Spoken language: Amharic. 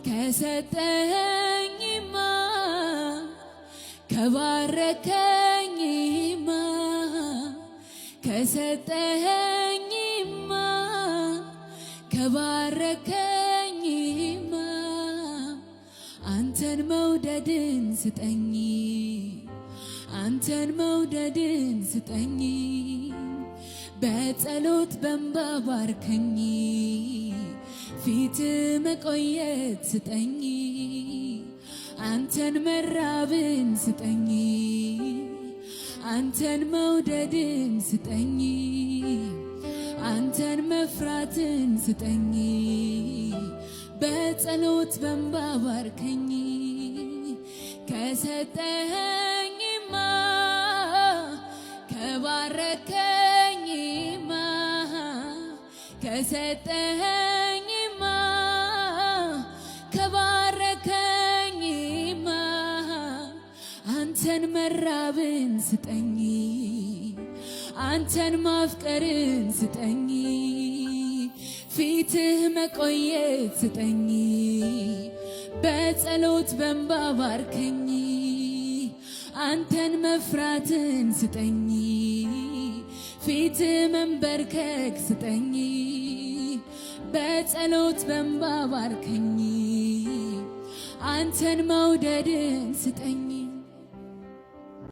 ከሰጠኸኝማ ከባረከኝማ ከሰጠኸኝማ ከባረከኝማ አንተን መውደድን ስጠኝ፣ አንተን መውደድን ስጠኝ፣ በጸሎት በእንባ ባርከኝ፣ ፊትህ መቆየት ስጠኝ፣ አንተን መራብን ስጠኝ፣ አንተን መውደድን ስጠኝ፣ አንተን መፍራትን ስጠኝ፣ በጸሎት በእንባ ባርከኝ። ከሰጠኸኝማ ከባረከኝማ ከሰጠኸኝማ ከባረከኝማ አንተን መራብን ስጠኝ፣ አንተን ማፍቀርን ስጠኝ፣ ፊትህ መቆየት ስጠኝ፣ በጸሎት በእንባ ባርከኝ፣ አንተን መፍራትን ስጠኝ፣ ፊትህ መንበርከክ ስጠኝ፣ በጸሎት በእንባ ባርከኝ፣ አንተን መውደድን ስጠኝ።